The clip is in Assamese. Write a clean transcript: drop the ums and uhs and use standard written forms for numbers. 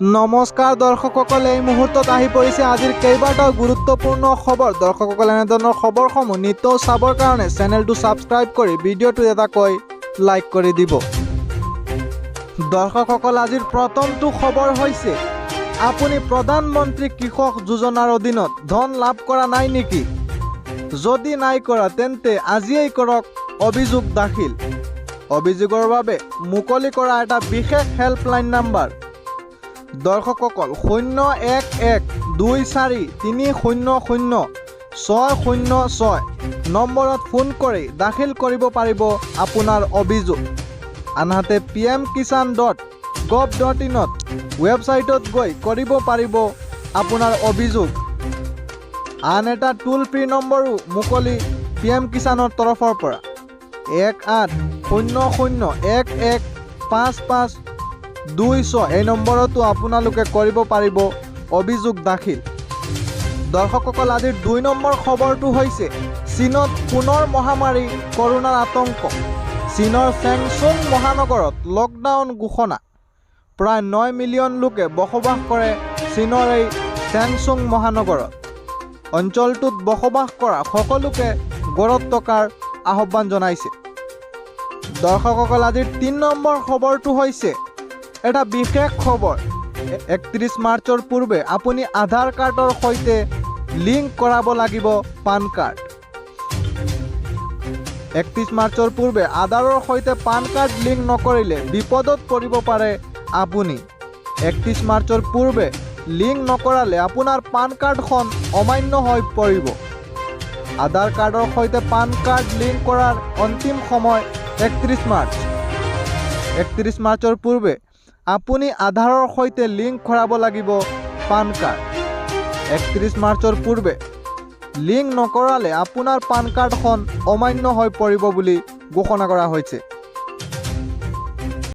নমস্কাৰ দৰ্শকসকল, এই মুহূৰ্তত আহি পৰিছে আজিৰ কেইবাটাও গুৰুত্বপূৰ্ণ খবৰ। দৰ্শকসকল, এনেধৰণৰ খবৰসমূহ নিতৌ চাবৰ কাৰণে চেনেলটো ছাবস্ক্ৰাইব কৰি ভিডিঅ'টো এটাকৈ লাইক কৰি দিব। দৰ্শকসকল, আজিৰ প্ৰথমটো খবৰ হৈছে, আপুনি প্ৰধানমন্ত্ৰী কৃষক যোজনাৰ অধীনত ধন লাভ কৰা নাই নেকি? যদি নাই কৰা, তেন্তে আজিয়েই কৰক অভিযোগ দাখিল। অভিযোগৰ বাবে মুকলি কৰা এটা বিশেষ হেল্পলাইন নাম্বাৰ। দৰ্শকসকল, 01124300606 নম্বৰত ফোন কৰি দাখিল কৰিব পাৰিব আপোনাৰ অভিযোগ। আনহাতে pmkisan.gov.inত ৱেবছাইটত গৈ কৰিব পাৰিব আপোনাৰ অভিযোগ। আন এটা টোল ফ্ৰী নম্বৰো মুকলি পি এম কিষাণৰ তৰফৰ পৰা, 1800115526। এই নম্বৰতো আপোনালোকে কৰিব পাৰিব অভিযোগ দাখিল। দৰ্শকসকল, আজিৰ 2 নম্বৰ খবৰটো হৈছে, চীনত পুনৰ মহামাৰী কৰোণাৰ আতংক। চীনৰ চেংচুং মহানগৰত লকডাউন ঘোষণা। প্ৰায় 9 মিলিয়ন লোকে বসবাস কৰে চীনৰ এই চেংচুং মহানগৰত। অঞ্চলটোত বসবাস কৰা সকলোকে ঘৰত থকাৰ আহ্বান জনাইছে। দৰ্শকসকল, আজিৰ 3 নম্বৰ খবৰটো হৈছে এটা বিশেষ খবৰ। 31 মাৰ্চৰ পূৰ্বে আপুনি আধাৰ কাৰ্ডৰ সৈতে লিংক কৰাব লাগিব পান কাৰ্ড। 31 মাৰ্চৰ পূৰ্বে আধাৰৰ সৈতে পান কাৰ্ড লিংক নকৰিলে বিপদত পৰিব পাৰে আপুনি। 31 মাৰ্চৰ পূৰ্বে লিংক নকৰালে আপোনাৰ পান কাৰ্ডখন অমান্য হৈ পৰিব। আধাৰ কাৰ্ডৰ সৈতে পান কাৰ্ড লিংক কৰাৰ অন্তিম সময় 31 মাৰ্চ। 31 মাৰ্চৰ পূৰ্বে আপুনি আধাৰৰ সৈতে লিংক কৰাব লাগিব পান কাৰ্ড। 31 মাৰ্চৰ পূৰ্বে লিংক নকৰালে আপোনাৰ পান কাৰ্ডখন অমান্য হৈ পৰিব বুলি ঘোষণা কৰা হৈছে।